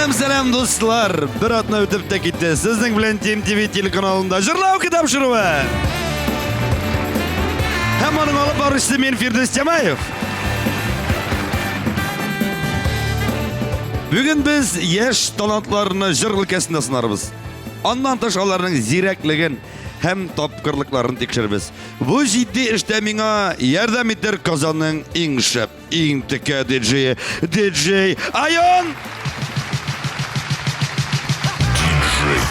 Сәлам, сәлам, дуслар! Бер атна үтеп тә китте. Сезнең белән Тим ТВ телеканалында җырлау тапшыруы. Һәм аның алып баручысы мин Фирдүс Тямаев. Бүген без яшь талантларны җыр өлкәсендә сынарбыз. Аннан тыш аларның зирәклеген һәм тапкырлыкларын тикшербез. Бу җитди эштә миңа ярдәм итер Казанның иң шәп, иң текә диджее, диджей Айон! Диджей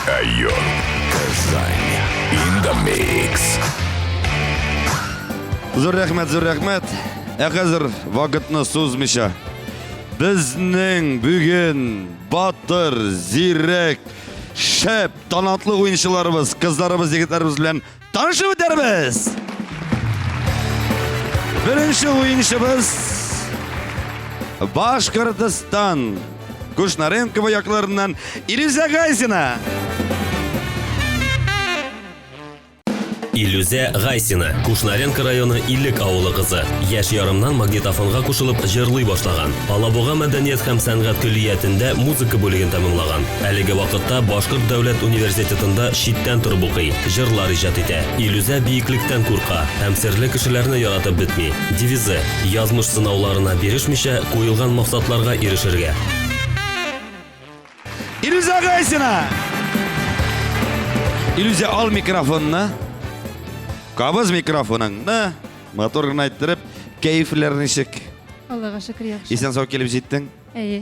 Айон. Казань. In the mix. Зур рәхмәт, зур рәхмәт. Ә хәзер вакытны сузмыйча, безнең бүген батыр, зирәк, шәп, талантлы уенчыларыбыз, кызларыбыз, егетләребез белән танышып үтәрбез. Беренче уенчыбыз Башкортостан Кушнаренково якларыннан Илюзә Гайсина. Илүзә Гайсина, Кушнаренко районы Илек авылы кызы. Яшь ярымнан магнитофонга кушылып җырлый башлаган. Алабуга мәдәният һәм сәнгать көллиятендә музыка бүлеген тәмамлаган. Әлеге вакытта Башкорт дәүләт университетында читтән торып укый, җырлар иҗат итә. Илүзә биеклектән курка һәм серле кешеләрне яратып бетми. Девизы, язмыш сынауларына бирешмичә, куелган максатларга ирешергә. Илүзә Гайсина! Илүзә, ал микрофонны. Кабыз микрофоныңны. Матур гына иттереп, кәефләр ничек? Аллага шөкер, яхшы. Исән сау килеп җиттең? Әйе.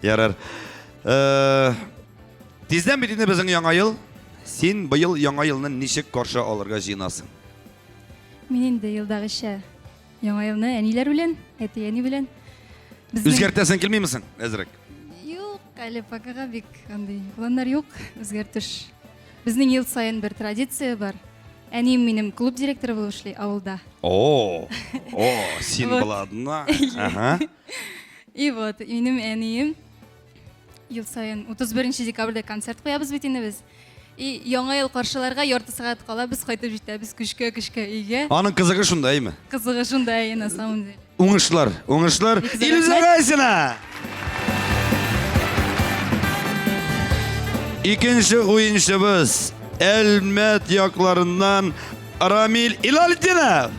Ярар. Э, тиздән бит инде безнең яңа ел. Син быел яңа елны ничек каршы алырга җыенасың? Мин инде елдагыча Яңа елны әниләр белән, әти-әни белән. Безнең... Үзгәртәсең килмиме соң, әзрәк? Юк, әле покага бик андый планнар юк, үзгәртеш. Безнең ел саен бер традиция бар. Әнием минем клуб директоры булып эшли авылда. О, о, син буладна. Ага. И вот, минем әнием ел саен 31 декабрьдә концерт куябыз бит инде без. И яңа ел каршыларга ярты сәгать кала без кайтып җитәбез көчкә-көчкә өйгә. Аның кызыгы шунда, әйме? Кызыгы шунда, әйе, на самом деле. Уңышлар, уңышлар. Илүзә Гайсина! Икенче уенчыбыз Әлмәт якларыннан Рамил Илалетдинов.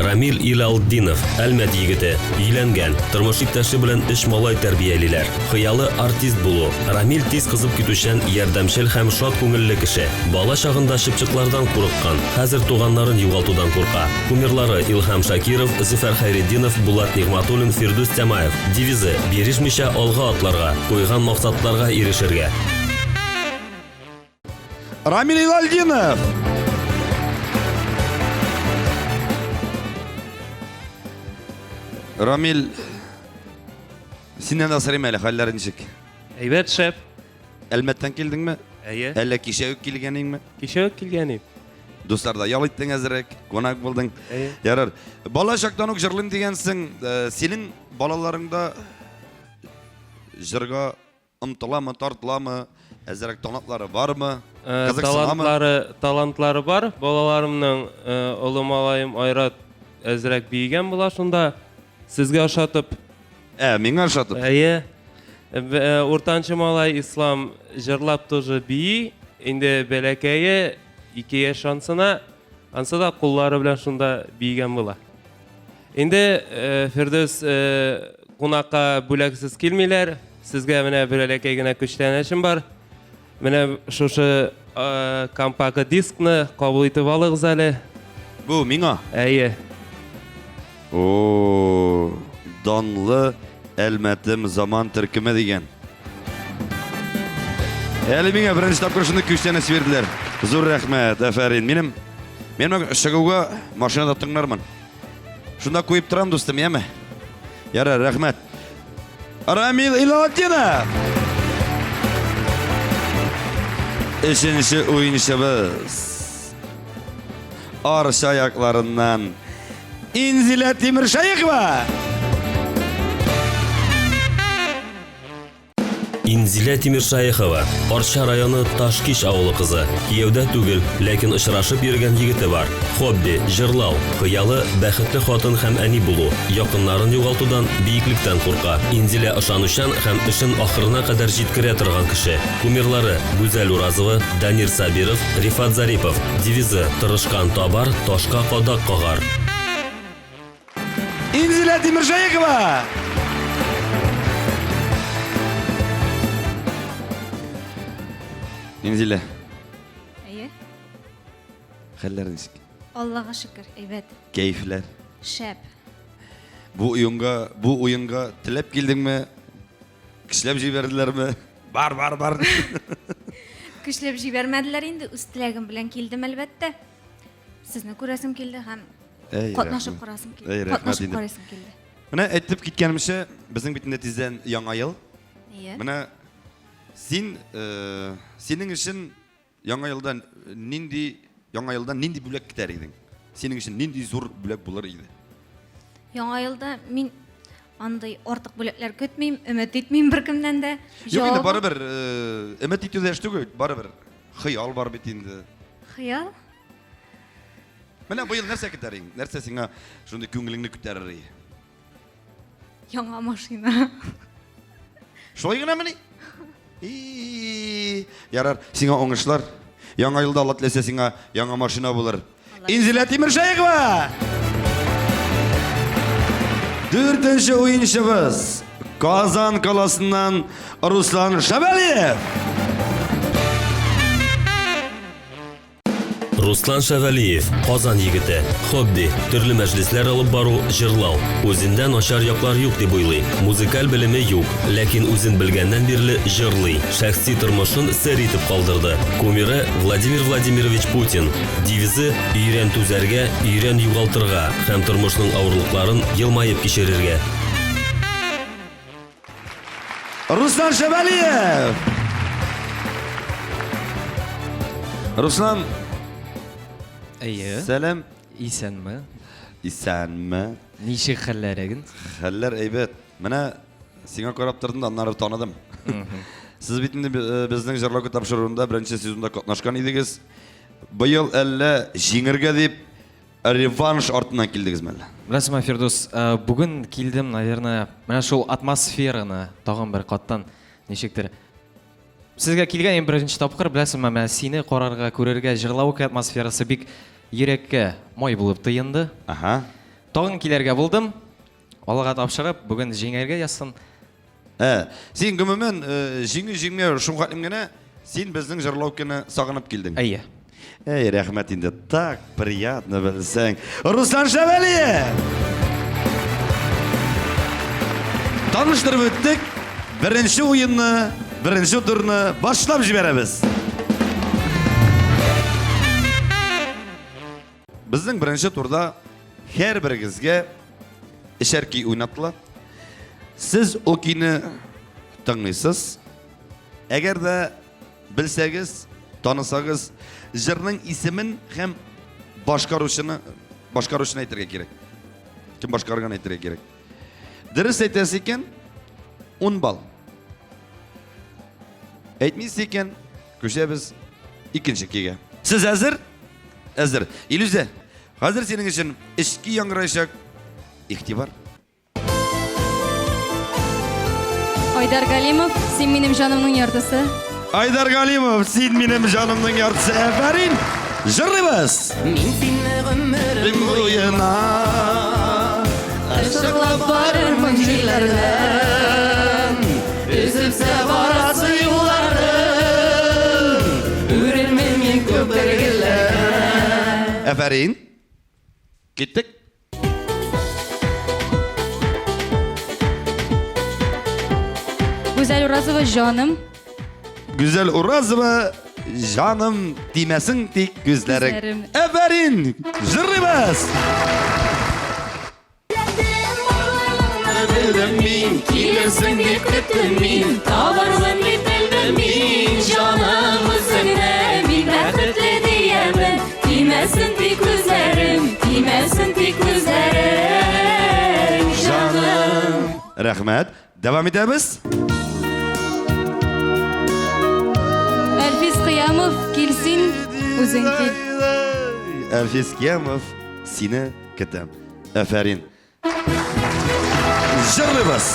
Рамил Илалтдинов, Әлмәт егете, өйләнгән, тормыш иптәше белән өч малай тәрбиялиләр. Хыялы артист булу. Рамил тиз кызып китүчән, ярдәмчел һәм шат күңелле кеше. Бала чагында чыпчыклардан курыккан, хәзер туганнарын югалтудан курка. Кумирлары, Илһам Шакиров, Зөфәр Хәйретдинов, Булат Нигъматуллин, Фирдүс Тямаев. Девизы, бирешмичә алга атларга, куйган максатларга ирешергә. Рамил Илальдинов! Рамил, синнән дә сорыйм әле, хәлләр ничек? Әйбәт, шәп. Әлмәттән килдеңме? Әйе. Әллә кичә үк килгәнеңме? Кичә үк килгәнем. Дусларда ял иттең әзрәк, кунак булдың. Әйе. Ярар. Бала чактан ук җырлыйм дигәнсең, э, синең балаларыңда җырга Омтыламы, тартыламы, әзерәк талантлары бармы? Э, Кызыксынамы? Талантлары, талантлары бар. Балаларымның э, олы малаем Айрат әзрәк биегән була шунда. Сезгә ошатып. Ә, миңа ошатып. Әйе. Э, уртанчы малай Ислам җырлап тоже бии. Инде бәләкәе 2 яшь ансына, ансы да куллары белән шунда биегән була. Инде э, Фирдүс э, кунакка бүләксез килмиләр. Сезгә менә бер әләкәй генә күчтәнәчем бар. Менә шушы э, компакт дискны кабул итеп алыгыз әле. Бу миңа. Әйе. О, данлы Әлмәтем заман төркеме дигән. Әле миңа беренче тапкыр шуны күчтәнәч бирделәр. Зур рәхмәт, афәрин. Минем мин чыгуга машинада тыңлармын. Шунда куеп торам, дустым, яме? Ярар, рәхмәт. Рамил Илалетдинов! Өченче уенчыбыз. Арча якларыннан Инзилә Тимершәехова! Инзилә Тимершаехова, Арча районы Ташкич авылы кызы. Кияүдә түгел, ләкин очрашып йөргән егете бар. Хобби, җырлау. Хыялы, бәхетле хатын һәм әни булу. Якыннарын югалтудан, биеклектән курка. Инзилә ышанучан һәм эшен ахырына кадәр җиткерә торган кеше. Кумирлары, Гүзәл Уразова, Данир Сабиров, Рифат Зарипов. Девизы, Тырышкан табар, ташка кадак кагар. Инзилә Тимершәехова! Инзилә. Әйе. Хәлләр ничек? Аллага шөкер, әйбәт. Кәефләр? Шәп. Бу уенга, бу уенга теләп килдеңме? Көчләп җибәрделәрме? Бар, бар, бар. Көчләп җибәрмәделәр инде, үз теләгем белән килдем, әлбәттә. Сезне күрәсем килде һәм Әй, катнашып рәхмәт. карасым килде. Әй, рәхмәт Катнашып инде. карыйсым килде. Менә әйтеп киткәнемчә, безнең бит инде тиздән Яңа ел. Әйе. Менә син, э, синең өчен Яңа елдан нинди Яңа елдан нинди бүләк көтәр идең? Синең өчен нинди зур бүләк булыр иде? Яңа елда мин андый артык бүләкләр көтмим, өмет итмим беркемнән дә. Юк инде Җавабым- барыбер э, өмет итү дә эш түгел, барыбер хыял бар бит инде. Хыял? Менә быел нәрсә көтәр идең? Нәрсә сиңа шундый күңелеңне күтәрер иде? Яңа машина. Шулай гынамыни? И, ярар, сиңа уңышлар. Яңа елда Алла теләсә сиңа яңа машина булыр. Инзилә Тимершәехова! Дүртенче уенчыбыз Казан каласыннан Руслан Шәвәлиев. Руслан Шәвәлиев, Казан егете. Хобби, төрле мәҗлесләр алып бару, җырлау. Үзендә начар яклар юк дип уйлый. Музыкаль белеме юк, ләкин үзен белгәннән бирле җырлый. Шәхси тормышын сер итеп калдырды. Кумиры, Владимир Владимирович Путин. Девизы, өйрән түзәргә, өйрән югалтырга һәм тормышның авырлыкларын елмаеп кичерергә. Руслан Шәвәлиев! Руслан, Әйе. сәлам. Исәнме? Исәнме? Ничек хәлләрегез? Хәлләр әйбәт. Менә сиңа карап тордым да аннары таныдым. Сез бит инде э, безнең җырлау тапшыруында беренче сезонда катнашкан идегез. Быел әллә җиңергә дип Реванш артыннан килдегезме әллә? Беләсеңме, Фирдүс, э, бүген килдем, наверное, менә шул атмосфераны тагын бер каттан ничектер. Сезгә килгән иң беренче тапкыр, беләсеңме, менә сине карарга, күрергә, җырлау атмосферасы бик йөрәккә май булып тыенды. Ага. Тагын килергә булдым. Аллага тапшырып, бүген җиңәргә язсын. Ә, син гомумән э, җиңү җиңмәү шул хәтлем генә, син безнең җырлаукины сагынып килдең. Әйе. Әй, рәхмәт инде, так приятно белсәң. Руслан Шәвәлиев! Таныштырып үттек. Беренче уенны, беренче турны башлап җибәрәбез. Безнең беренче турда һәрберегезгә эчәр көй уйнатыла. Сез ул көйне тыңлыйсыз. Әгәр дә белсәгез, танысагыз, җырның исемен һәм башкаручыны башкаручыны әйтергә кирәк. Кем башкарган әйтергә кирәк. Дөрес әйтәсез икән, 10 балл. Әйтмисез икән, күчәбез икенче көйгә. Сез әзер? Әзер. Илүзә, хәзер синең өчен эчке яңгыраячак игътибар. Айдар Галимов, син минем җанымның яртысы. Айдар Галимов, син минем җанымның яртысы. Әфәрин! Җырлыйбыз! Мин сине гомерем буена Ышыклап барырмын җилләрдән Өзелсә барасы юлларны Үрелмим мин күпергеләрдән Әфәрин! Киттек! Гүзәл Уразова, җаным. Гүзәл Уразова, җаным тимәсен тик күзләрең. Күзләрем. Әфәрин! Җырлыйбыз! Белдем мин, килерсең дип көттем мин, табармын дип белдем мин, җаным үзеңне мин бәхетле диярмен, тимәсен тик күзләрем, тимәсен тик күзләрем, җаным. Рәхмәт. Дәвам итәбез. Үзең кил. Әлфис Киямов, сине көтәм. Әфәрин. Җырлыйбыз.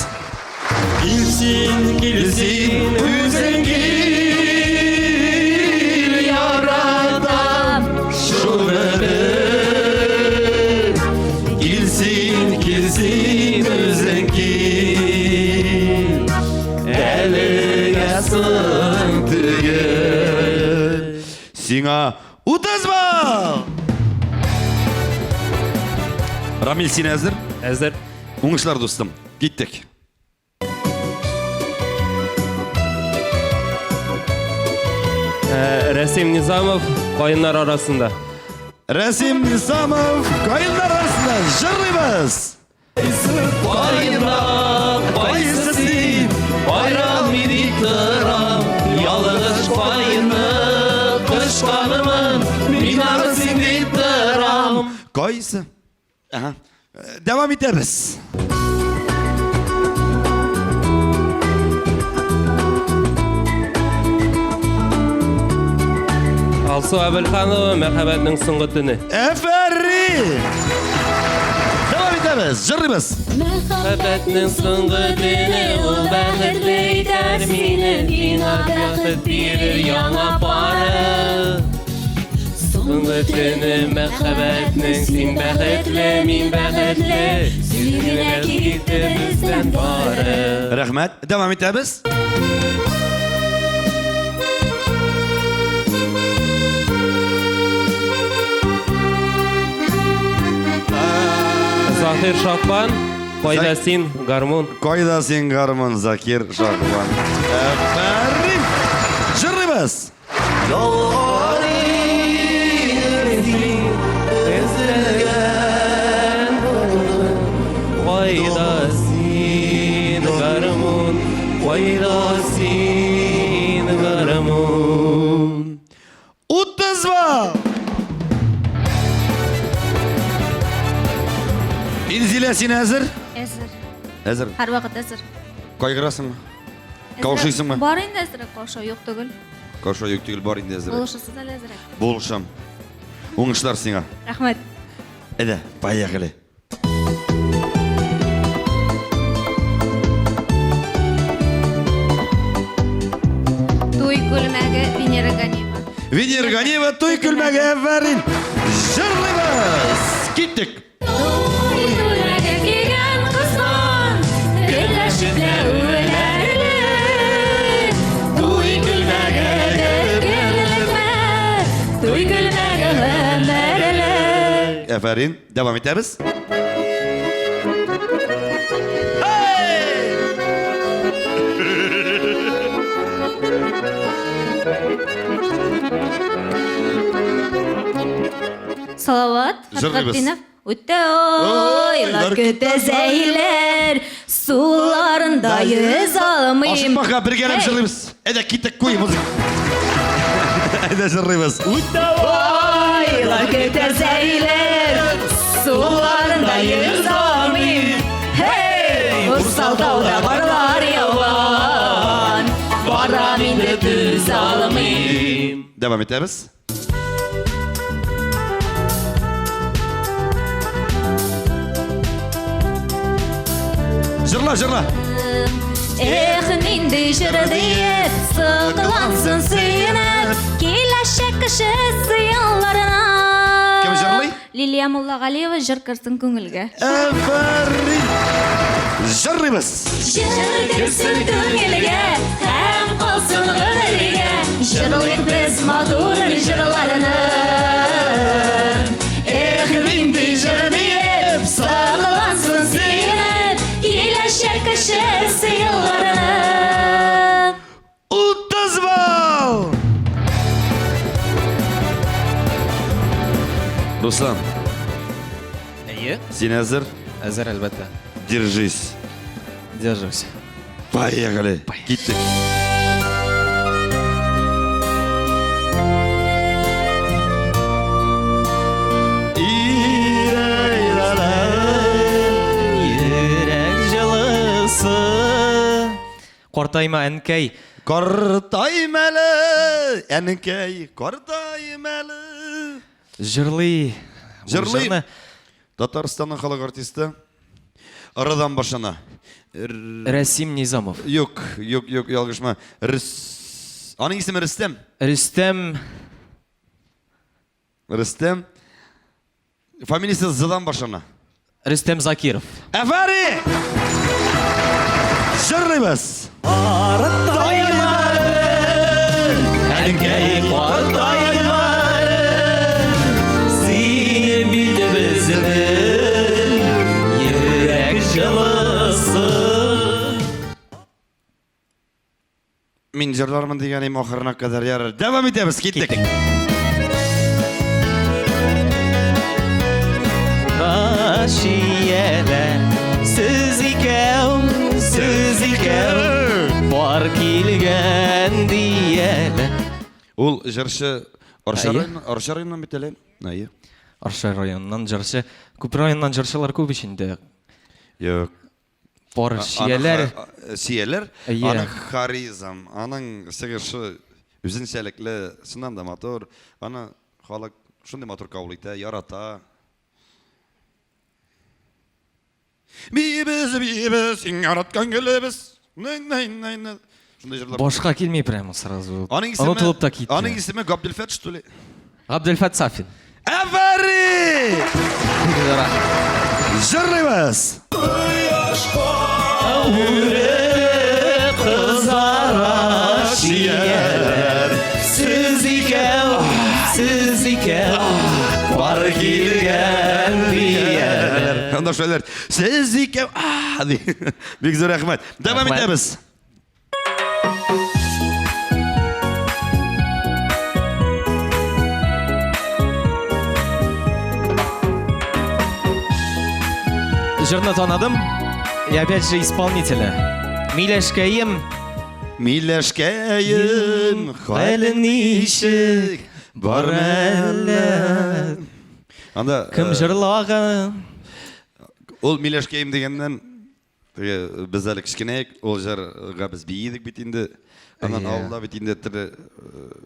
Кил син, кил син, үзең кил, яратам шуны бел. Кил син, кил син, үзең кил, әлегә соң түгел. Сиңа 30 балл! Рамил, син әзер? Әзер. Уңышлар, дустым. Киттек. Э, Рәсим Низамов каеннар арасында. Рәсим Низамов, каеннар арасында җырлыйбыз. Каеннар, кайсы син, айран мин торам, ялгыш каенны кочканымын, мин аны син дип торам. Кайсы? Ага. Э, дәвам итәбез. Алсу Әбелханова мәхәббәтнең соңгы төне. Әфәрин! Дәвам итәбез, җырлыйбыз. Мәхәббәтнең соңгы төне ул бәхетле итәр мине, миңа бәхет бирер яңа пары. Соңгы төне мәхәббәтнең син бәхетле, мин бәхетле, син генә китте бездән бары. Рәхмәт. Дәвам итәбез. Захир Шахбан, кайда син, гармун? Кайда син, гармун, Закир Шахбан? Әфәрин! Җырлыйбыз! Кайда син, гармун, кайда син, гармун? 30 балл! Инзилә, син әзер? Әзер. Әзер. Һәрвакыт әзер. Кайгырасыңмы? Каушыйсыңмы? Бар инде әзерәк, каушау юк түгел. Каушау юк түгел, бар инде әзерәк. Булышасыз әле әзерәк. Булышам. Уңышлар сиңа. Рәхмәт. Әйдә, поехали. Туй күлмәге Венера Ганиева. Венера Ганиева, туй күлмәге, әфәрин. Җырлыйбыз. Киттек. Туй күлмәге кигән кыздан көнләшеп тә үләрлек. Туй күлмәге гөллекмә, туй күлмәге гомерлек. Әфәрин. Дәвам итәбез. Салават Җырлыйбыз. Фәтхетдинов. Үтә айлар көтә зәйләр, суларында йөз алмыйм. Ашыкмака бергәләп җырлыйбыз. Әйдә, киттек, куй музыка. Әйдә җырлыйбыз. Айлар көтә зәйләр, суларында йөз алмыйм. Һей! Урсал тауда карлар яуган, барам инде түз алмыйм. Дәвам итәбез. Җырла, җырла. Эх, нинди җыр диеп, сыклансын сөенеп, киләчәк кеше зыянларына. Кем җырлый? Лилия Муллагалиева җыр керсен күңелгә. Әфәрин! Җырлыйбыз! Җыр керсен күңелгә һәм калсын гомергә. Җырлыйк без матур җырларны. Эх, нинди җыр диеп, сагылансын сөенеп, киләчәк кеше сыйларны. 30 балл! Руслан, Әйе. син әзер? Әзер, әлбәттә. Держись. Держусь. Поехали. Киттек. Йөрәк җылысы. Картайма, әнкәй. Картайм әле, әнкәй, картайм әле. Җырлый. Җырлый. Татарстанның халык артисты. Ырыдан башлана. Рәсим Низамов. Юк, юк, юк, ялгышма. Рөс... Аның исеме Рөстәм. Рөстәм. Рөстәм. Фамилиясе Здан башлана. Рөстәм Закиров. Әфәри! Җырлыйбыз! Әнкәй картаймадың, сине бит безнең йөрәк җылысы. Мин җырлармын дигән идем ахырына кадәр ярар. Дәвам итәбез, киттек. Рашияләр, сез икәү, сез икәү, бар килгән дияләр. Ул җырчы Арча Әйе. районы, Арча районыннан бит әле. Әйе. Арча районыннан җырчы. Күп районнан җырчылар күп ич инде. Юк. Пар чияләр. Чияләр. Әйе. Аның харизм, аның чыгышы үзенчәлекле, чыннан да матур. Аны халык шундый матур кабул итә, ярата. Биебез, биебез, иң яраткан гөлебез. Най-най-най-най. Шундый җырлар. Башка килми прямо сразу. Аның исеме, Онытылып та китте. Аның исеме Габделфәт, что ли? Габделфәт Сафин. Әфәрин! Җырлыйбыз! Кызара чияләр, сез икәү, сез икәү, бар килгән дияләр. Анда шулайлар. Сез икәү, а ди. Бик зур рәхмәт. Дәвам Рәхмәт. итәбез. Җырны таныдым. И опять же исполнителя. Миләшкәем. Миләшкәем, хәлең ничек? Бар әллә? Анда Кем җырлаган? Ул миләшкәем дигәннән Теге без әле кечкенә идек, ул җырга без бии идек бит инде. Аннан авылда бит инде теге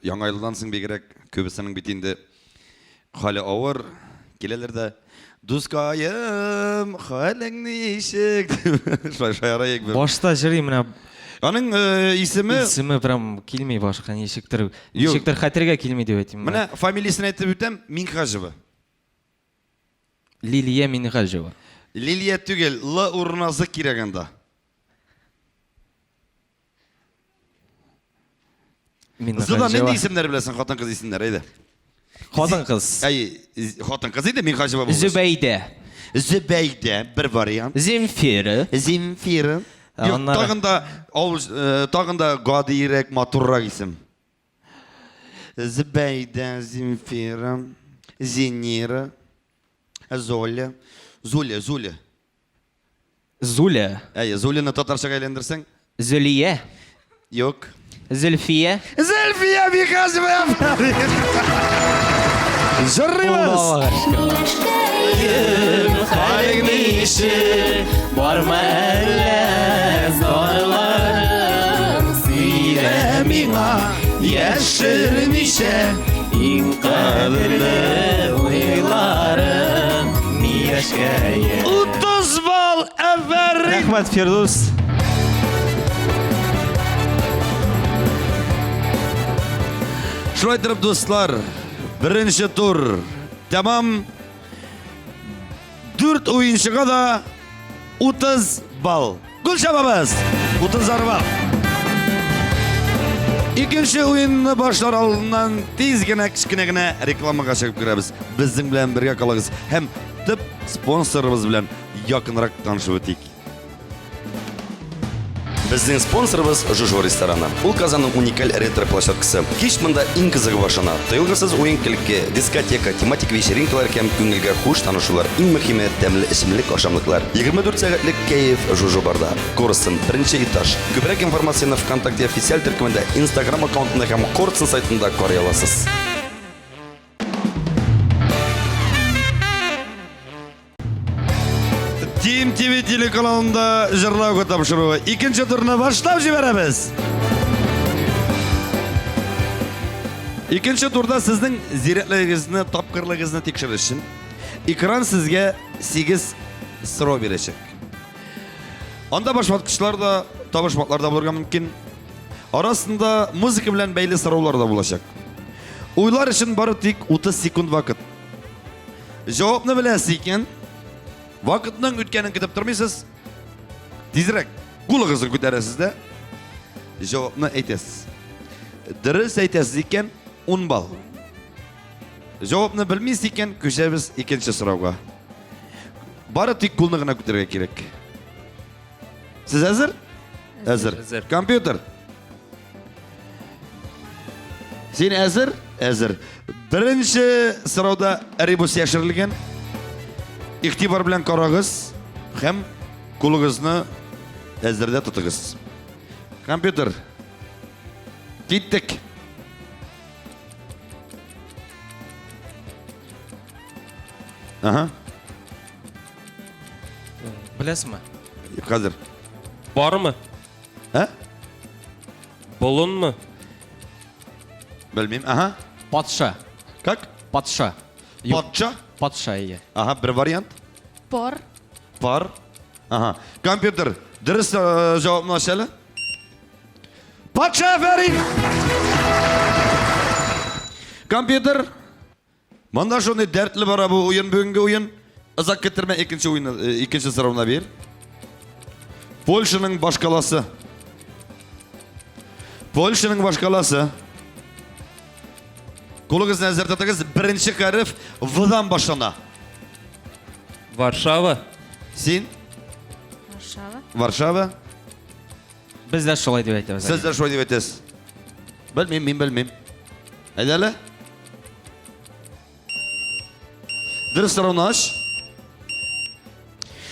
Яңа елдан соң бигрәк күбесенең бит инде хәле авыр. Киләләр дә, Дускаем, хәлең ничек? дип шулай шаяра идек без. Башта җырый менә Аның исеме исеме прям килми башка ничектер. Юк. Ничектер хәтергә килми дип әйтим. Менә фамилиясен әйтеп үтәм, Минһаҗева. Лилия Минһаҗева. Лилия түгел, Л урынына З кирәк анда. Зда нинди исемнәр беләсең, хатын-кыз исемнәре, әйдә. Хатын-кыз. Әй, хатын-кыз иде, Минһаҗева булгач. Зөбәйдә. Зөбәйдә, бер вариант. Земфира. Земфира. Юк, тагын да, тагын да гадиерәк, матуррак исем. Зөбәйдә, Земфира, Зенира, Золя. Зуля, Зуля. Зуля. Әйе, Зуляны татарчага әйләндерсәң? Зөлия. Юк. Зөлфия. Зөлфия Бихазова! Җырлыйбыз! Хәлең ничек, бармы әллә зарларың? Сөйлә миңа, яшермичә, иң кадерле уйларың, миләшкәем. 30 балл, афәрин! Рәхмәт, Фирдүс. Шулай торып, дуслар, беренче тур тәмам. Дүрт уенчыга да 30 балл. Гул чабабыз! 30 балл. Икенче уенны башлар алдыннан тиз генә кечкенә генә рекламага чыгып керәбез. Безнең белән бергә калыгыз һәм төп спонсорыбыз белән якынрак танышып үтик. Безнең спонсорыбыз Жужо рестораны. Ул Казанның уникаль ретро-площадкасы. Кич монда иң кызыгы башлана. Тыелгысыз уен-көлке, дискотека, тематик вечеринкалар һәм күңелгә хуш танышулар. Иң мөһиме, тәмле эчемлек, ашамлыклар. 24 сәгатьлек кәеф Жужо барда. Корстон, беренче этаж. Күбрәк информацияне ВКонтакте официаль төркемендә, Инстаграм аккаунтында һәм Корстон сайтында карый аласыз. Team TV телеканалында җырлауга тапшыруы. Икенче турны башлап җибәрәбез. Икенче турда сезнең зирәклегегезне, тапкырлыгыгызны тикшерер өчен экран сезгә 8 сорау бирәчәк. Анда башваткычлар да, табышмаклар да булырга мөмкин. Арасында музыка белән бәйле сораулар да булачак. Уйлар өчен бары тик 30 секунд вакыт. Җавапны беләсез икән, вакытның үткәнен көтеп тормыйсыз. Тизрәк кулыгызны күтәрәсез дә җавапны әйтәсез. Дөрес әйтәсез икән, 10 балл. Җавапны белмисез икән, күчәбез икенче сорауга. Бары тик кулны гына күтәрергә кирәк. Сез әзер? Әзер. Әзер. Компьютер. Син әзер? Әзер. Беренче сорауда ребус яшерелгән. Игътибар белән карагыз һәм кулыгызны әзердә тотыгыз. Компьютер. Киттек. Ага. Беләсезме? Хәзер. Бармы? Ә? Болынмы? Белмим. Ага. Патша. Как? Патша. Юк, Патша. Патша, ие. Ага, бер вариант. Пар. Пар. Ага. Компьютер. Дөрес э, җавапны ач әле. Патша афәрин! Компьютер. Монда шундый дәртле бара бу уен, бүгенге уен. Озак көттермә, икенче уйны, э, икенче сорауны бир. Польшаның башкаласы. Польшаның башкаласы. Кулыгызны әзер тотыгыз. Беренче хәреф В-дан башлана. Варшава. Син? Варшава. Варшава. Без дә шулай дип әйтәбез. Сез дә шулай дип әйтәсез. Белмим, мин белмим. Әйдә әле. Дөрес сорауны ач.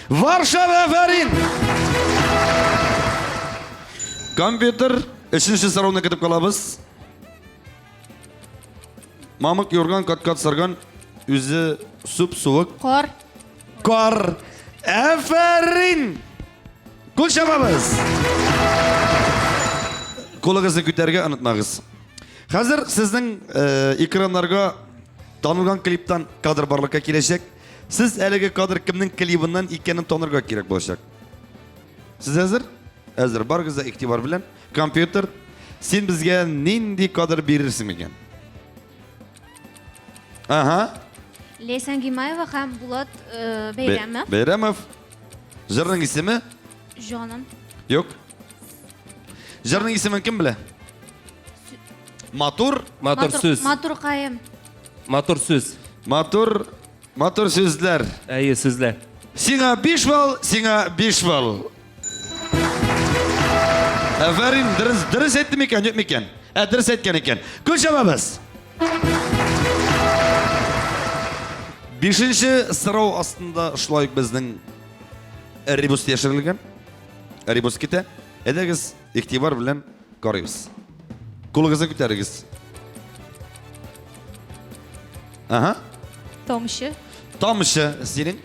Варшава, афәрин! Компьютер, өченче сорауны көтеп калабыз. Мамык юрган кат-кат сарган, үзе суп-суык. Кар. Кар. Афәрин! Кул чабабыз! Кулыгызны күтәрергә онытмагыз. Хәзер сезнең э, экраннарга танылган клиптан кадр барлыкка киләчәк. Сез әлеге кадр кемнең клибыннан икәнен танырга кирәк булачак. Сез әзер? Әзер. Барыгыз да игътибар белән. Компьютер, син безгә нинди кадр бирерсең микән? Ага. Ләйсән Гимаева һәм Булат э, Бәйрәмов. Бәйрәмов. Җырның исеме? Җаным. Юк. Җырның исемен кем белә? Матур. Матур сүз. Матуркаем. Матур сүз. Матур, матур сүзләр. Әйе, сүзләр. Сиңа 5 балл, сиңа 5 балл. Афәрин, дөрес, дөрес әйтте микән, юк микән? Ә, дөрес әйткән икән. Кул чабабыз. Бишенче сорау астында шулай ук безнең ребус яшерелгән. Ребус китә. Әйдәгез, игътибар белән карыйбыз. Кулыгызны күтәрегез. Ага. Тамчы. Тамчы синең.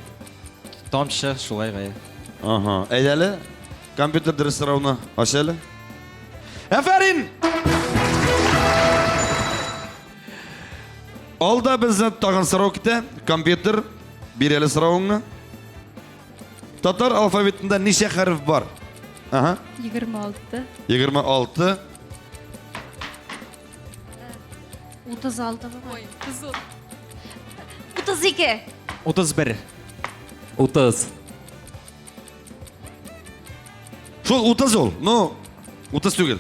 Тамчы, шулай гай. Ага. Әйдә әле. Компьютер дөрес сорауны ач әле. Афәрин! Алда безне тагын сорау көтә. Компьютер, бир әле соравыңны. Татар алфавитында ничә хәреф бар? Ага. 26. 26. 36 бугай. Ой, кызыл. 32. 31. 30. Шул 30 ул. Ну, 30 түгел.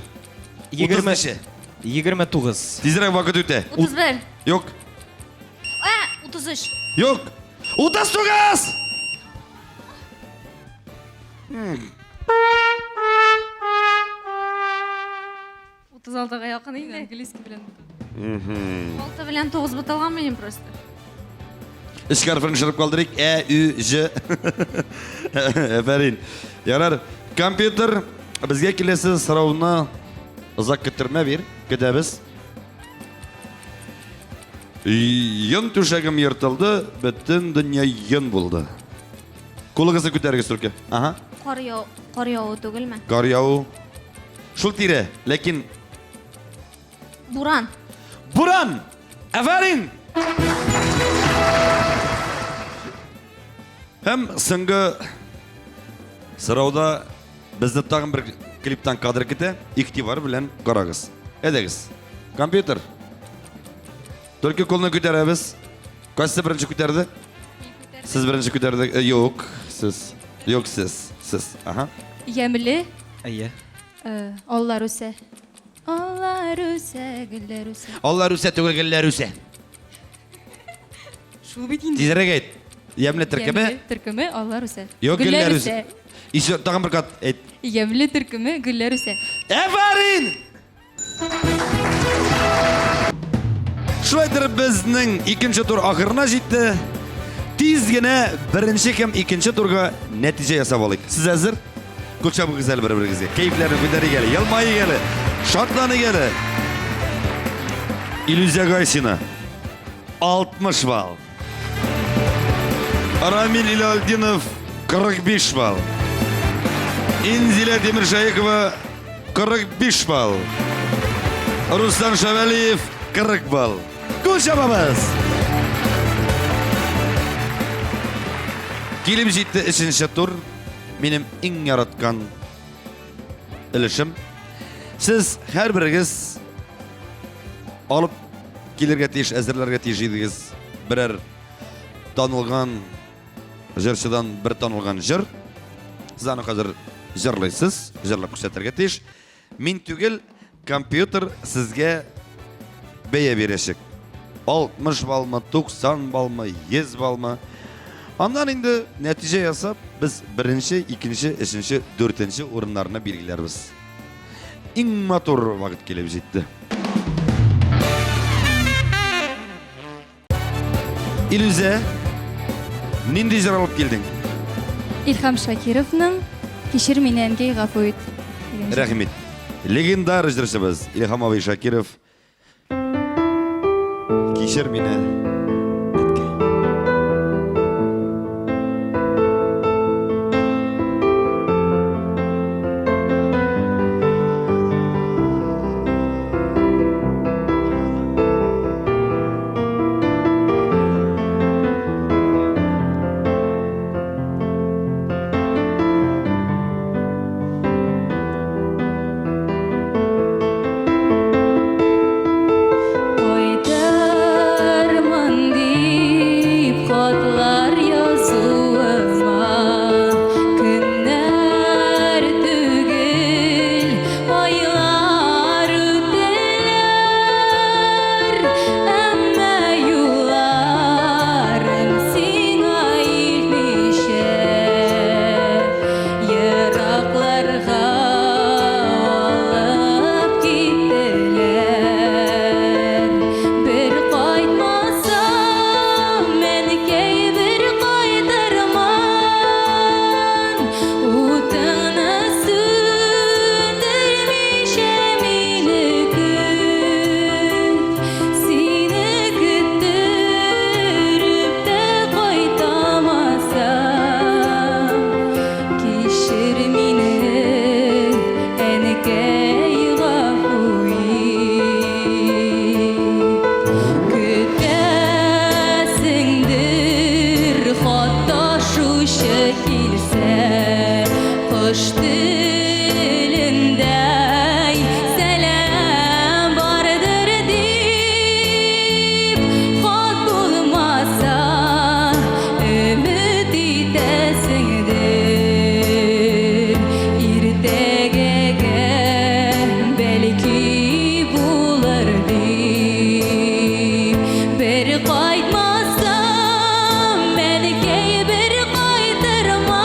20 ничә? 29. Тизрәк вакыт үтә. 31. Юк. Ә, 33. Юк. 39! 36-га якын инде. Английский белән. 6 белән 9 буталган минем просто. Өч хәрефен төшереп калдырыйк. Ә, Ü, Ж. Афәрин. Ярар. Компьютер безгә киләсе сорауны озак көттермә бир. Көтәбез. Йон түшәгем ертылды, бөтен дөнья йон булды. Кулыгызны күтәрегез только. Ага. Кар яу, кар яву түгелме? Кар яву. Шул тирә, ләкин Буран. Буран! Афәрин! Һәм соңгы сорауда безне тагын бер клиптан кадр көтә. Игътибар белән карагыз. Әйдәгез. Компьютер. Только кулны күтәрәбез. Кайсы беренче күтәрде? Сез беренче күтәрде. Э, юк, сез. Юк, сез. Сез. Ага. Ямле. Әйе. Э, аллар үсә. Аллар үсә, гөлләр үсә. Аллар үсә түгел, гөлләр үсә. Шул бит инде. Тизрәк әйт. Ямле төркеме. Ямле төркеме аллар үсә. Юк, гөлләр үсә. Еще тагын бер кат әйт. Ямле төркеме гөлләр үсә. Әфәрин! Шулай итеп безнең икенче тур ахырына җитте. Тиз генә беренче һәм икенче турга нәтиҗә ясап алыйк. Сез әзер? Кул чабыгыз әле бер-берегезгә. Кәефләрне күтәрик әле, елмайык әле, шатланыйк әле. Илюзә Гайсина 60 балл. Рамил Илалдинов 45 балл. Инзилә Тимершаекова 45 балл. Руслан Шавалиев 40 балл. Кул чабабыз! Килеп җитте өченче тур. Минем иң яраткан өлешем. Сез һәрберегез алып килергә тиеш, әзерләргә тиеш идегез берәр танылган җырчыдан бер танылган җыр. Сез аны хәзер җырлыйсыз, җырлап күрсәтергә тиеш. Мин түгел, компьютер сезгә бәя бирәчәк. 60 баллмы, 90 баллмы, 100 баллмы. Аннан инде нәтиҗә ясап, без беренче, икенче, өченче, дүртенче урыннарны билгеләрбез. Иң матур вакыт килеп җитте. Илүзә, нинди җыр алып килдең? Илһам Шакировның Кичер мине, әнкәй, гафу ит. Рәхим ит. Легендар җырчыбыз Илһам абый Шакиров Кичер мине, Кайтырмын дип хатлар язуыма Көннәр түгел, айлар үтәләр, Әмма юлларым сиңа илтмичә Еракларга алып киттеләр. Бер кайтмасам, әнкәй, бер кайтырман. Утыңны сүндермичә мине көт. Сине көттереп тә кайтамасам, кичер мине, әнкәй, гафу ит. Көтәсеңдер хат ташучы килсә, кош телендәй сәлам бардыр дип, хат булмаса, өмет итәсеңдер. Иртәгәгә бәлки булыр дип. Бер кайтмасам, әнкәй, бер кайтырман.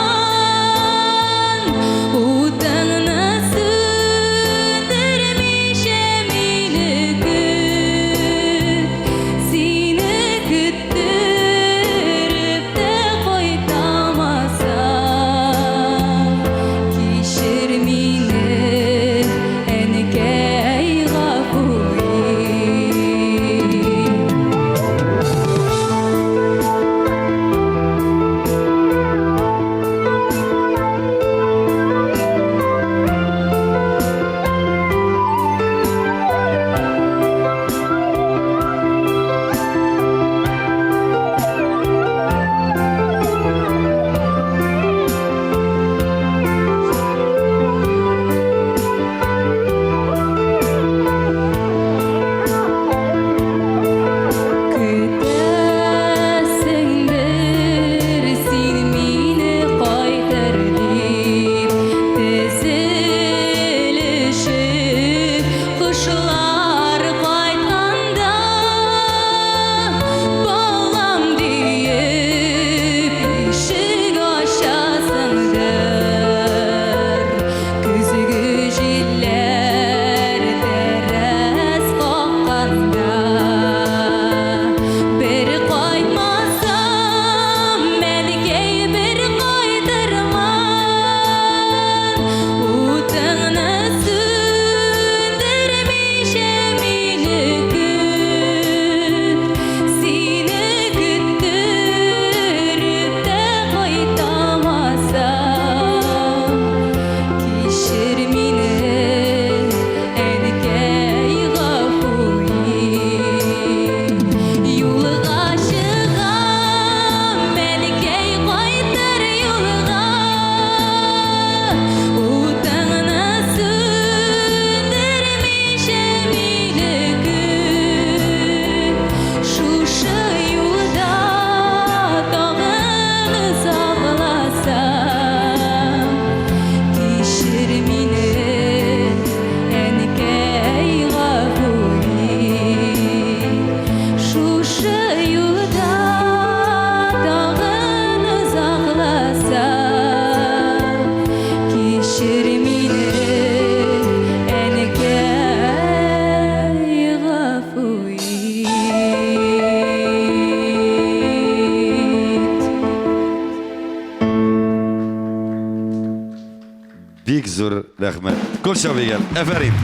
Бик зур рәхмәт. Кул чабыйк әле. Әфәрин.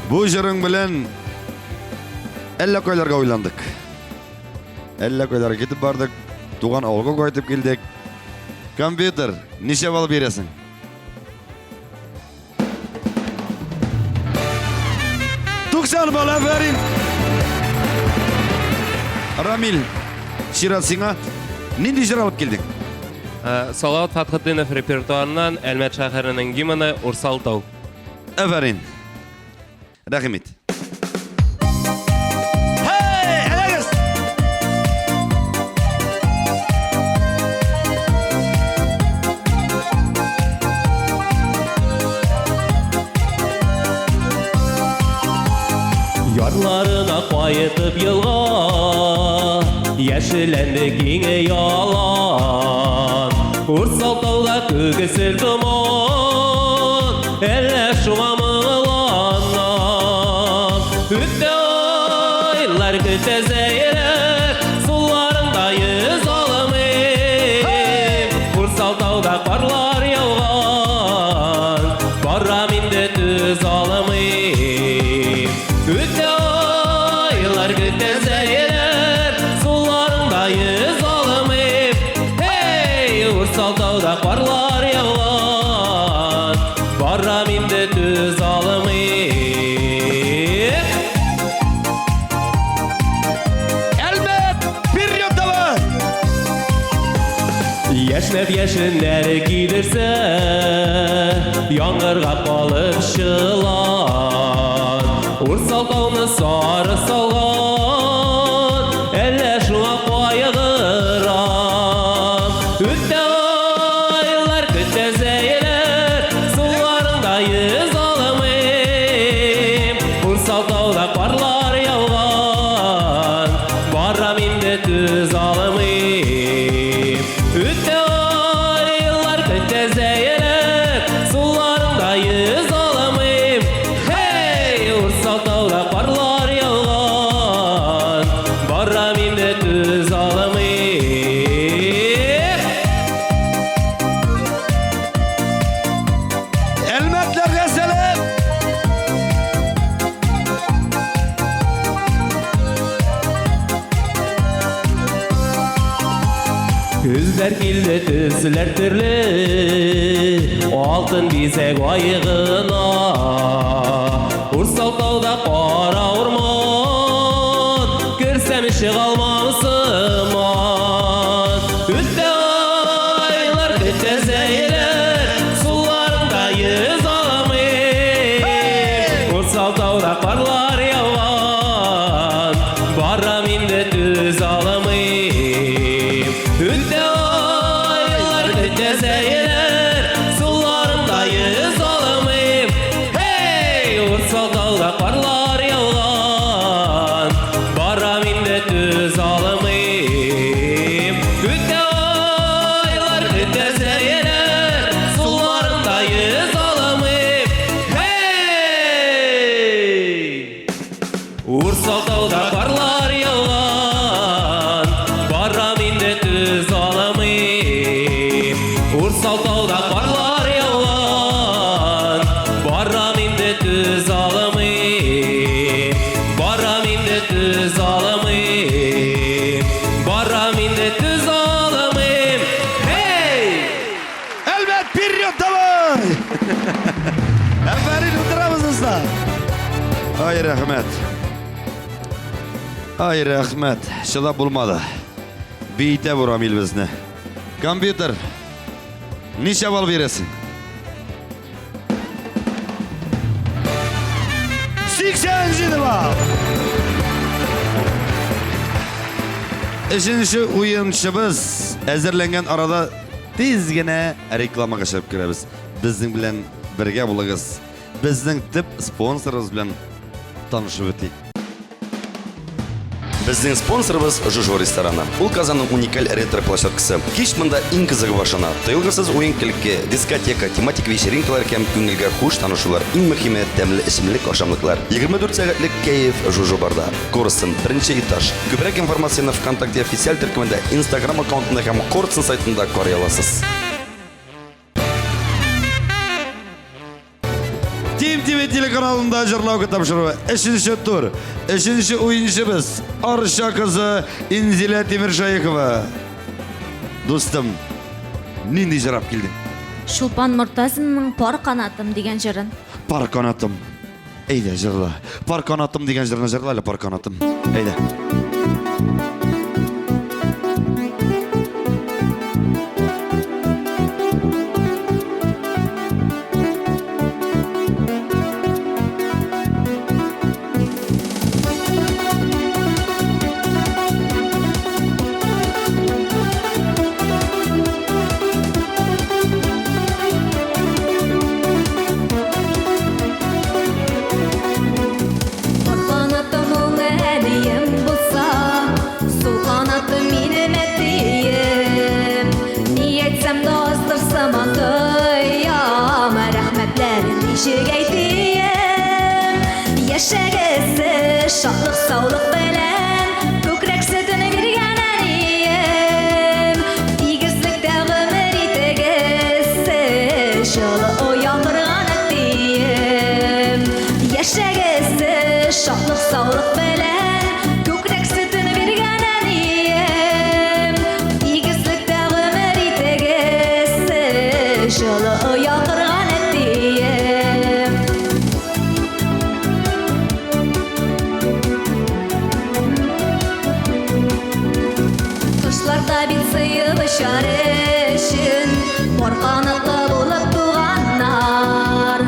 Бу җырың белән әллә кайларга уйландык. Әллә кайларга китеп бардык. Туган авылга кайтып килдек. Компьютер, ничә балл бирәсең? 90 балл, афәрин! Рамил, чират сиңа. Нинди җыр алып килдең? Э, Салават Фатхетдинов репертуарыннан Әлмәт шәһәренең гимны Урсал тау. Афәрин. Рәхим ит. Hey, әйдәгез! Ярларына кайтып елга, Яшелләнде киң ялан. Урсал тауда күгесел томан, Әллә шуңа моңланам. Үтте айлар, көтә зәйрәк, Суларыңда йөз алмыйм. Урсал тауда карлар яуган, Барам инде түз алмыйм. Үтте айлар, көтә зәйрәк, Суларыңда йөз алмыйм. Эй, Урсал тауда карлар яуган, Барам инде түз алмыйм. Әлмәт, вперед давай! Яшьнәп яшеннәр кидерсә, Яңгырга калып чылан. Урсал тауны сары салган, Әллә шуңа кайгырам. Үтә айлар, көтә зәйләр, Суларыңда йөз алмыйм. Урсал тауда карлар яуган, Барам инде түз алмыйм. Үтә айлар, көтә зәйләр, Суларыңда йөз алмыйм. Һей, Урсал тауда карлар яуган, Барам инде түз алмыйм. Әлмәтләргә сәлам! Көзләр килде, төсләр төрле, Алтын бизәк айгына. Урсал тауда кара урман, Керсәм чыга алмам сыман. Үтә айлар, көтә зәйләр, Суларында йөз алмыйм. Урсал тауда карлар яуган, Барам инде түз алмыйм. Үтә айлар, көтә зәйләр, Суларында йөз алмыйм. Һей, Урсал тауда карлар яуган, Барам инде түз алмыйм. Үтә айлар, көтә зәйләр, Суларында йөз алмыйм. Һей! Урсал тауда карлар яуган, Барам инде түз алмыйм. Урсал тауда карлар яуган, Барам инде түз алмыйм. Барам инде түз алмыйм. Барам инде түз алмыйм. Һей! Әлмәт, вперед давай! Афәрин, утырабыз дуслар. Ай, рәхмәт. Ай, рәхмәт. Чыдап булмады. Биетә бу Рамил безне. Компьютер, ничә балл бирәсең? 87 балл! Өченче уенчыбыз әзерләнгән арада тиз генә рекламага чыгып керәбез. Безнең белән бергә булыгыз. Безнең төп спонсорыбыз белән танышып үтик. Безнең спонсорыбыз Жужу рестораны. Ул Казанның уникаль ретро-площадкасы. Кич монда иң кызыгы башлана. Тыелгысыз уен-көлке, дискотека, тематик вечеринкалар һәм күңелгә хуш танышулар, иң мөһиме, тәмле эчемлек-ашамлыклар. 24 сәгатьлек кәеф Жужу барда. Корстон, беренче этаж. Күбрәк информацияне ВКонтакте официаль төркемендә, Инстаграм аккаунтында һәм Корстон сайтында карый аласыз. Team TV телеканалында җырлау тапшыруы. Өченче тур. Өченче уенчыбыз Арча кызы Инзилә Тимершәехова. Дустым, нинди җыр алып килдең? Чулпан Мортазинаның Пар канатым дигән җырын. Пар канатым. Әйдә, җырла. Пар канатым дигән җырны җырла әле, пар канатым. Әйдә. Пар канатым уң әнием булса, сул канатым минем әтием. Ни әйтсәм дә аздыр сыман тоям, рәхмәтләрен ничек әйтием. Яшәгез сез шатлык, саулык белән, күкрәк сөтен биргән әнием. Тигезлектә гомер итегез сез, җылы оя корган әтием. Яшәгез сез шатлык, саулык белән, күкрәк сөтен биргән әнием. Тигезлектә гомер итегез сез, җылы оя корган әтием. Кошлар да бит сыеп очар өчен пар канатлы булып туганнар.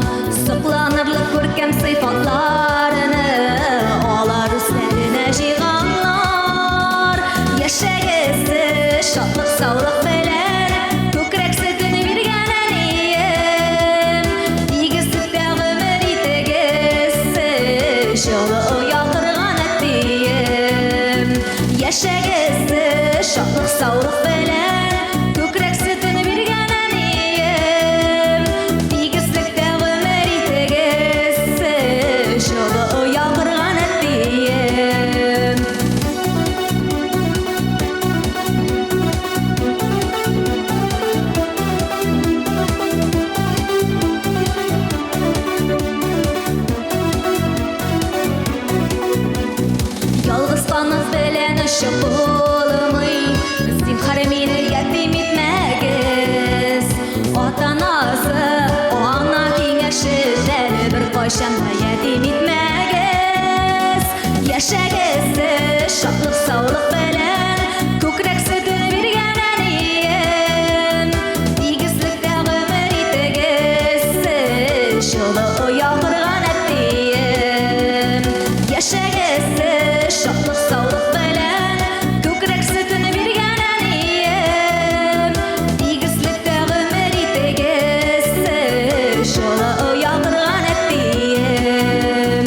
Сокланырлык күркәм сыйфатларны алар үзләренә җыйганнар. Яшәгез сез шатлык, саулык белән, күкрәк сөтен биргән әнием. Тигезлектә гомер итегез сез, җылы оя корган әтием. Яшәгез сез шатлык, саулык белән, күкрәк сөтен биргән әнием. Тигезлектә гомер итегез сез, җылы оя корган әтием. Ялгыз канат белән очып булмый, зинһар мине ятим итмәгез. Ата назы, ана киңәше беркайчан да ятим итмәгез. Яшәгез сез шатлык, саулык белән, күкрәк сөтен биргән әнием. Тигезлектә гомер итегез сез, җылы оя корган әтием. Яшәгез сез шатлык, саулык белән, күкрәк сөтен биргән әнием. Тигезлектә гомер итегез сез, җылы оя корган әтием.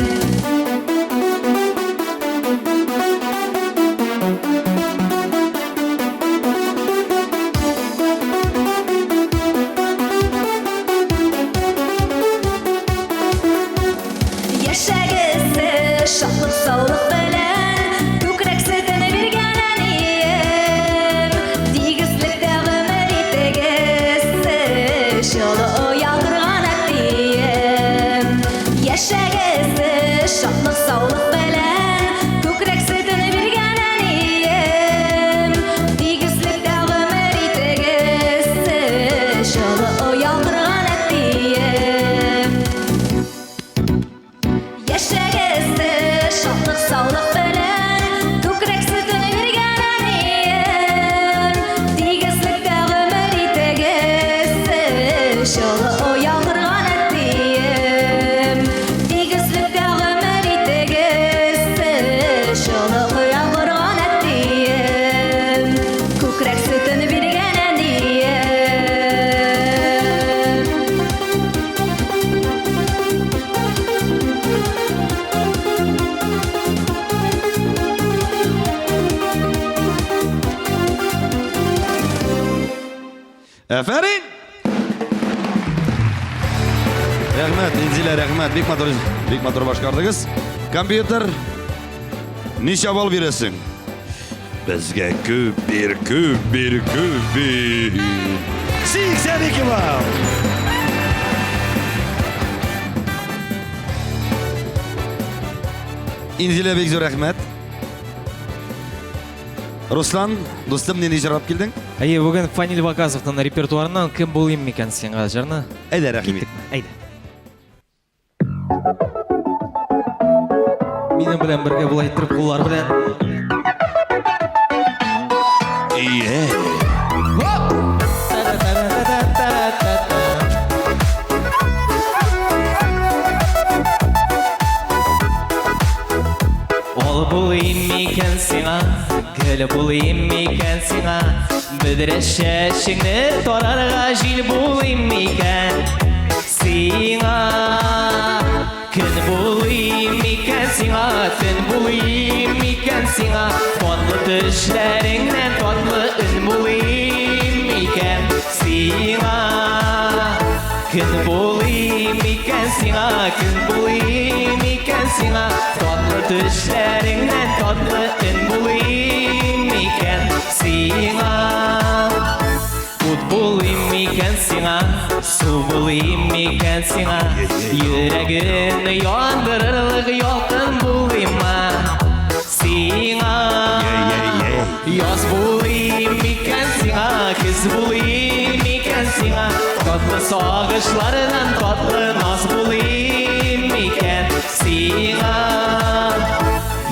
Әфәрин! Рәхмәт, Инзилә, рәхмәт. Бик матур, бик матур башкардыгыз. Компьютер, ничә балл бирәсең? Безгә күп бир, күп бир, күп бир. 82 балл! Инзилә, бик зур рәхмәт. Руслан, дустым, нинди җыр алып килдең? Әйе, бүген Фанил Ваказовның репертуарыннан Кем булыйм микән сиңа җырны. Әйдә, рәхим ит. Киттекме? Әйдә. Минем белән бергә болай иттереп куллар белән. Ие. Ал булыйм микән сиңа, гөл булыйм микән сиңа, бөдрә чәчеңне тарарга җил булыйм микән сиңа? Көн булыйм микән сиңа, төн булыйм микән сиңа, татлы төшләреңнән татлы өн булыйм микән сиңа? Көн булыйм микән сиңа, көн булыйм микән сиңа, татлы төшләреңнән татлы өн булыйм микән сиңа? Ут булыйм микән сиңа, су булыйм микән сиңа, йөрәгеңне яндырырлык ялкын булыйммы сиңа? Яз булыйм микән сиңа, көз булыйм микән сиңа, татлы сагышлардан татлы наз булыйм микән сиңа?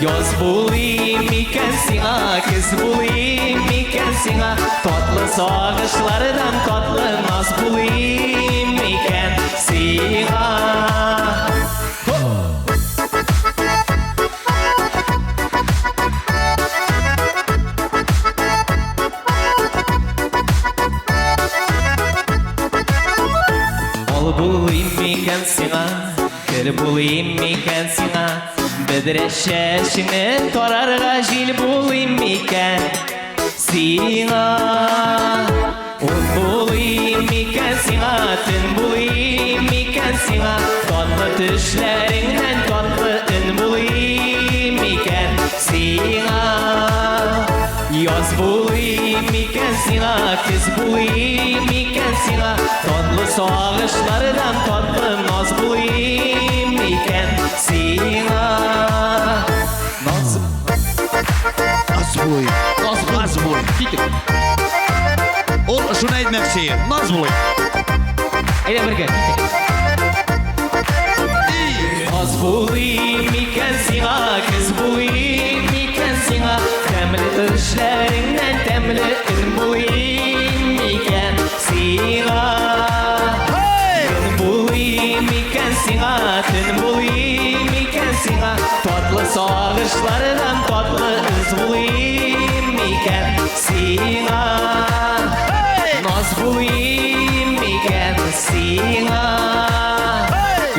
Яз булыйм микән сиңа, көз булыйм микән сиңа, татлы сагышлардан татлы наз булыйм микән сиңа? Ал булыйм микән сиңа, көл булыйм микән сиңа, бөдрә чәчеңне тарарга җил булыйм микән сиңа? Ут булыйм микән сиңа, төн булыйм микән сиңа, татлы төшләреңнән татлы өн булыйм микән сиңа? Яз булыйм микән сиңа, көз булыйм микән сиңа, татлы сагышлардан татлы наз булыйм микән сиңа? Наз Наз булыйм. Наз Наз булыйм. Киттек. Ул шуны әйтмәкче. Наз булыйм. Әйдә бергә, киттек. Аз булыйм микән сиңа, көз булыйм микән сиңа, тәмле төшләреңнән тәмле өн булыйм микән сиңа? Көн булыйм микән сиңа, төн булыйм микән сиңа, татлы сагышлардан татлы эз булыйм микән сиңа? Наз булыйм микән сиңа?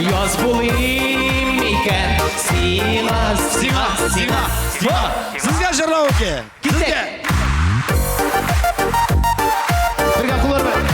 Яз булыйм микән сиңа? Сиңа, сиңа, сиңа. Сезгә җырлау ке. Сезгә. Бергә куллар белән.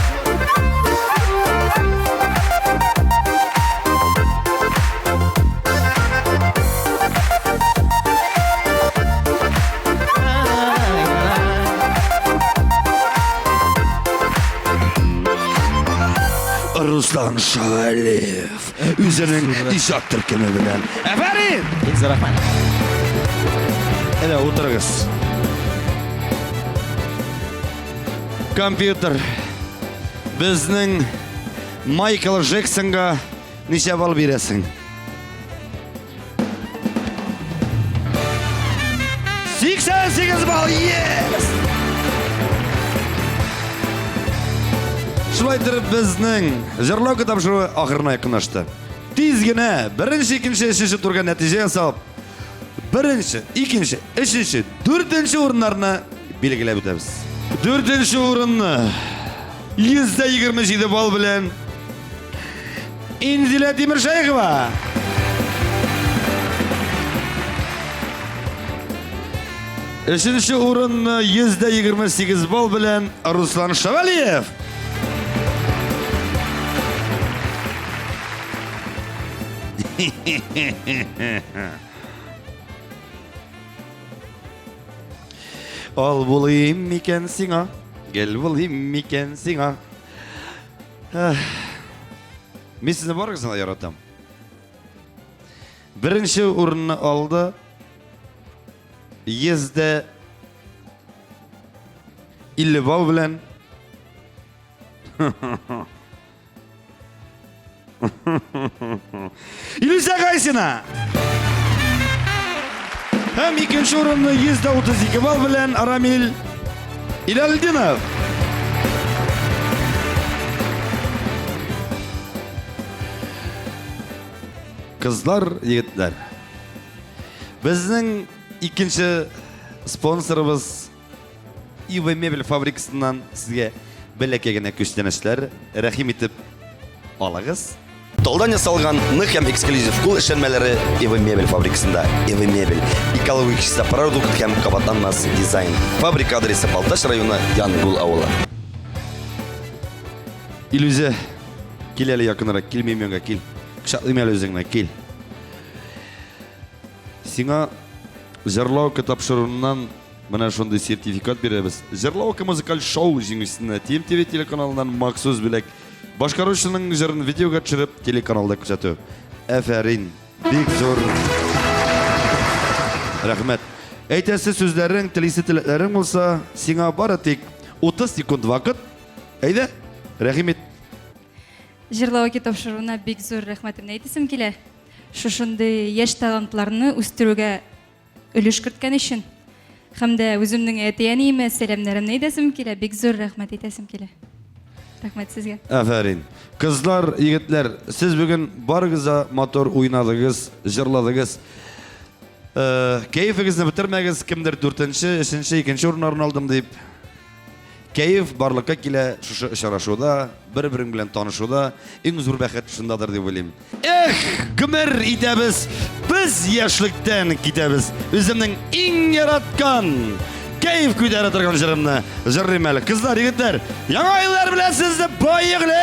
Руслан Шавалиев үзенең иҗат төркеме белән. Әфәрин! Бик зур рәхмәт. Әйдә, утырыгыз. Компьютер. Безнең Майкл Джексонга ничә балл бирәсең? 88 балл! Yes! Шулай итеп безнең җырлау тапшыруы ахырына якынлашты. Тиз генә беренче, икенче, өченче турга нәтиҗә ясап, беренче, икенче, өченче, дүртенче урыннарны билгеләп үтәбез. Дүртенче урынны 127 балл белән Инзилә Тимершәехова. Өченче урынны 128 балл белән Руслан Шавалиев. Ал булыйм микән сиңа, гел булыйм микән сиңа. Мин сезне барыгызны да яратам. Беренче урынны алды. Йөздә 50 балл белән. Илүзә Гайсина! Һәм икенче урынны 132 балл белән Рамил Илалдинов. Кызлар, егетләр. Безнең икенче спонсорыбыз Ива мебель фабрикасыннан сезгә бәләкәй генә күчтәнәчләр рәхим итеп алыгыз. Талдан ясалган нык һәм эксклюзив кул эшләнмәләре Ива мебель фабрикасында. Ива мебель экологик чиста продукт һәм кабатланмас дизайн. Фабрика адресы Балтач районы Янгул авылы. Илүзә, кил әле якынрак, кил минем янга, кил. Кочаклыйм әле үзеңне, кил. Сиңа җырлау тапшыруыннан Менә шундый сертификат бирәбез. Җырлаука музыкаль шоу җиңүчесенә TMTV телеканалыннан махсус бүләк. Башкаручының җырын видеога төшереп, телеканалда күрсәтү. Әфәрин! Бик зур рәхмәт. Әйтәсе сүзләрең, телисе теләкләрең булса, сиңа бары тик 30 секунд вакыт. Әйдә, рәхим ит. Җырлауки тапшыруына бик зур рәхмәтемне әйтәсем килә. Шушындый яшь талантларны үстерүгә өлеш керткән өчен һәм дә үземнең әти-әниемә сәламнәремне әйтәсем килә, бик зур рәхмәт әйтәсем килә. Рәхмәт сезгә. Афәрин. Кызлар, егетләр, сез бүген барыгыз да матур уйнадыгыз, җырладыгыз. Э, кәефегезне бетермәгез, кемдер дүртенче, өченче, икенче урыннарын алдым дип. Кәеф барлыкка килә шушы очрашуда, бер-берең белән танышуда. Иң зур бәхет шундадыр дип уйлыйм. Эх, гомер итәбез, без яшьлектән китәбез. Үземнең иң яраткан, кәеф күтәрә торган җырымны җырлыйм әле. Кызлар, егетләр, яңа еллар белән сезне поехали!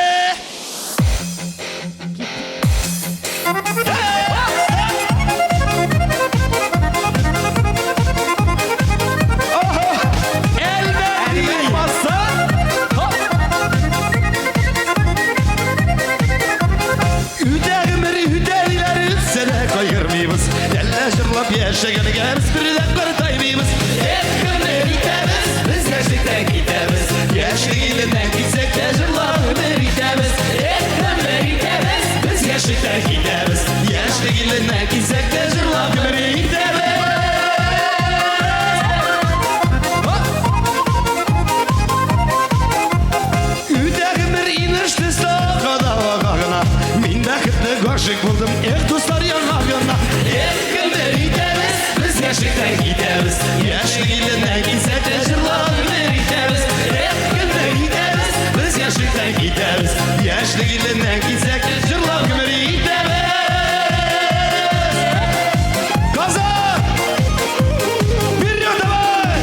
Үтә гомер, үтә диләр, үтсә дә кайгырмыйбыз. Әллә җырлап яшәгәнгә без бер дә картаймыйбыз. Эх, гомер итәбез, без яшьлектән китәбез. Яшьлек иленнән китсәк тә җырлап гомер итәбез. Эх, гомер итәбез, без яшьлектән китәбез. Яшьлек иленнән китсәк тә җырлап гомер итәбез. Үтә гомер инеш төсле ага да ага гына. Мин бәхетле гашыйк булдым, эх, дуслар яна яна. Эх, гомер итәбез, без яшьлектән китәбез. Яшьлек иленнән китсәк тә җырлап гомер итәбез. Эх, гомер итәбез, без яшьлектән китәбез. Яшьлек иленнән китсәк тә җырлап гомер итәбез. Казан! Вперед давай!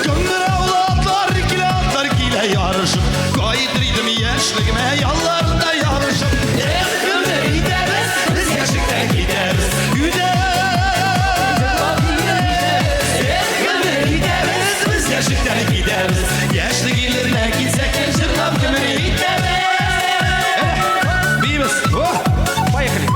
Кыңгыраулы атлар килә, атлар килә ярышып. Кайтыр идем яшьлегемә, ялларында ярышып. Эх, гомер итәбез, без яшьлектән китәбез. Үтә! Эх, гомер итәбез, без яшьлектән китәбез. Яшьлек иленә китсәк тә җырлап гомер итәбез. Биибез! О! Поехали!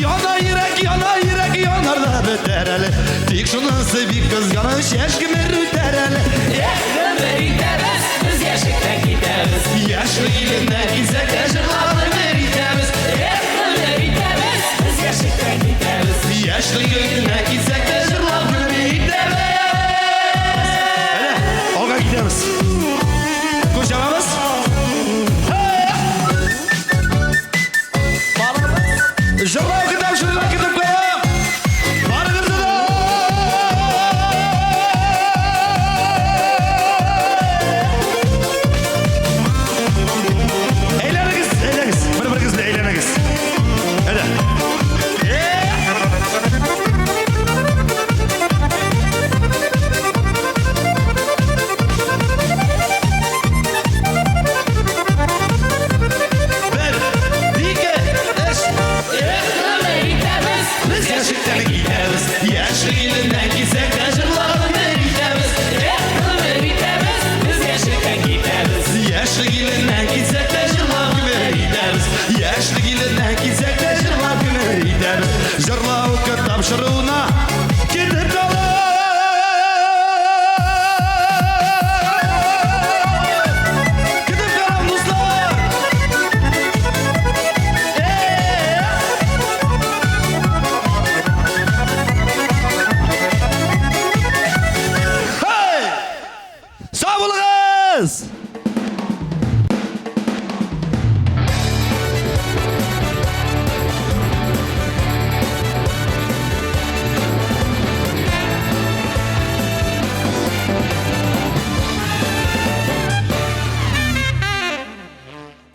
Яна йөрәк, яна йөрәк, янар да бетәр әле. Тик шунысы бик кызганыч, яшь гомер үтәр әле. Эх, гомер итәбез, без яшьлектән китәбез. Яшьлек иленә китсәк тә җырлап гомер итәбез. Эх, гомер итәбез, без яшьлектән китәбез. Яшьлек иленә